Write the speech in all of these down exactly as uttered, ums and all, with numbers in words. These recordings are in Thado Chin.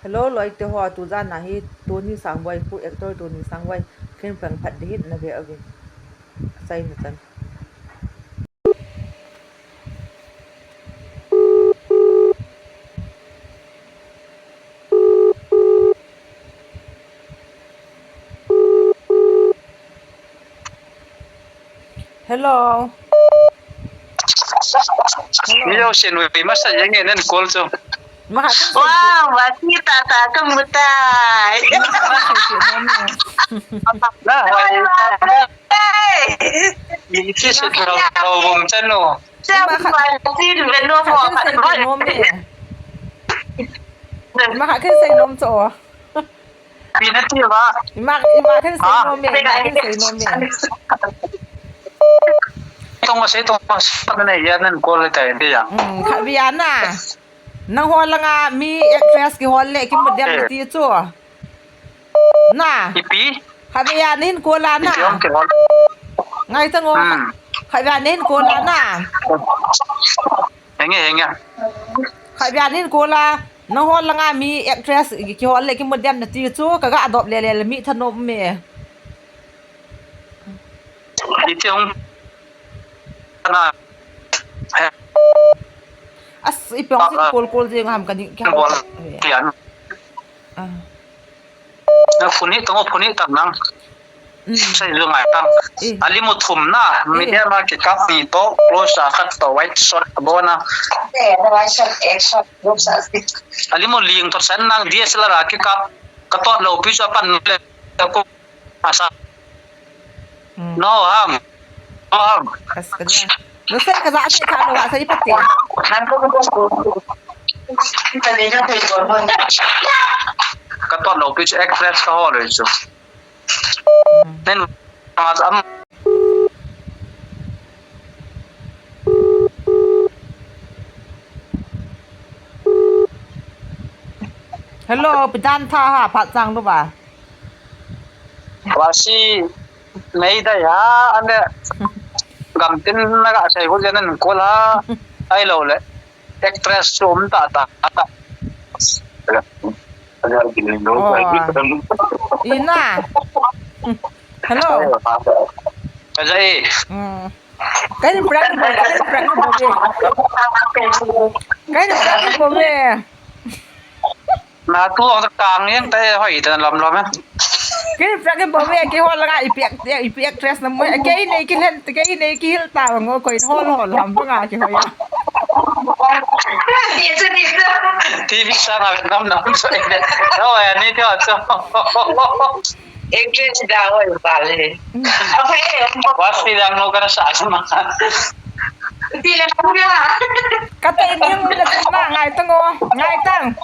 Hello, loite ho, tujan a hi Tony Sangboi, khu actor Tony Sangboi, khin pang phat ding hin na ve uvin. Sai na chan. Hello. Hello. Ni lo sen wei masa jeng e nan call chu. Ma ha kan sei. Wow, wati tata kamutai. Ma ha kan sei nom e. Na, wai. Hey. Ni si se tro tro bom chano. Ima kha, ma kha kan sei nom e. Ma kha kan sei nom cho. Pi na ti ba? Ima, ima kan sei nom e, ima kan sei nom e. Tong ma sei tong ma sa na ya nan call tai dia. Hmm, kha bia na. Nang ho langa mi actress kihol le kimu diam na ti chu. Na. Ipi? Kha bia na hin call a na. Ipi hong kihol? Ngai tang o. Hmm. Kha bia na hin call a na. Henge, henge. Kha bia na hin call a. Nang ho langa mi actress kihol le kimu diam na ti chu, ka ga adop le le mi thanom e. Iti hong na. As, ipi hong sin call call jeng ham kani kya. Ah. Na phone hi tong, phone hi tang nang. Mm. Sai lu ngai tang. Eh. Ali mu thum na, eh, media ma kikap ni to, close a khat to, wide shot bo na. Eh, wide shot, eh, shot, close a. Ali mu ling to san nang, D S L R a kikap, ka tot lo pi sa pan le ko asa. Mm. No ham. No ham. As ka dia. Lo sai ka za te ka lo wa sai pate. Ka tot lo pi actress ka ho lo chu. Nen, as am. Hello, pidan tha ha, phat chang lu ba. Wa si nei dai ha, ane gam tin na ga sai ko jan ko la, ai lo le. Actress chu um ta ta ta. Oh. Ina. Hello. Ka jai. Hmm. Kahin prank bol, kahin prank bol e. Kahin prank bol e. Na tu ho kang yang tai hoi ta lom lom e. Kahin prank bol e, kihol langa ipi act, ipi actress na mo. Kahin nei kilen, kahin nei kihil ta ngo ko in hol hol ham pa nga kihoi. Ti vi sa na nam nam so e. No, ani ti ho so. Actress da hoi pa le. Okay. Wa si dang no kana sa sa ma. Ti le pa. Ka tai ni hung na ma ngai tang o, ngai tang.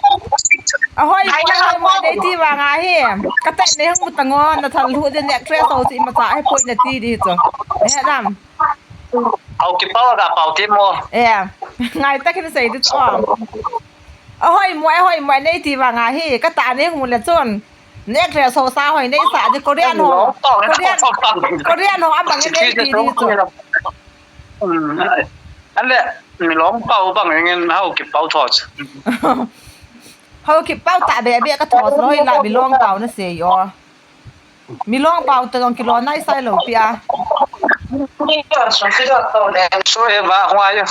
Ahoi, ahoi mo nei ti vang ahi. Ka tai ni hung tang o, na thal hu din actress ho si ma cha ai poi na ti di chu. He ram. Au ki pau ga pau ti mo. Eh, ngai ta kin sei di chu. Ahoi mo, ahoi mo nei ti vang ahi. Ka tai ni hung le chun. Actress ho sa hoi nei sa di Korean ho. Korean, Korean ho abang nei ti di chu. Hmm. Ale, Milong pau bang ngen hau ki pau thot. Hau ki pau ta be be ka thot loi la Milong pau na sei o. Milong pau ta dong kilo nai sai lo pia. So e ba hua yo.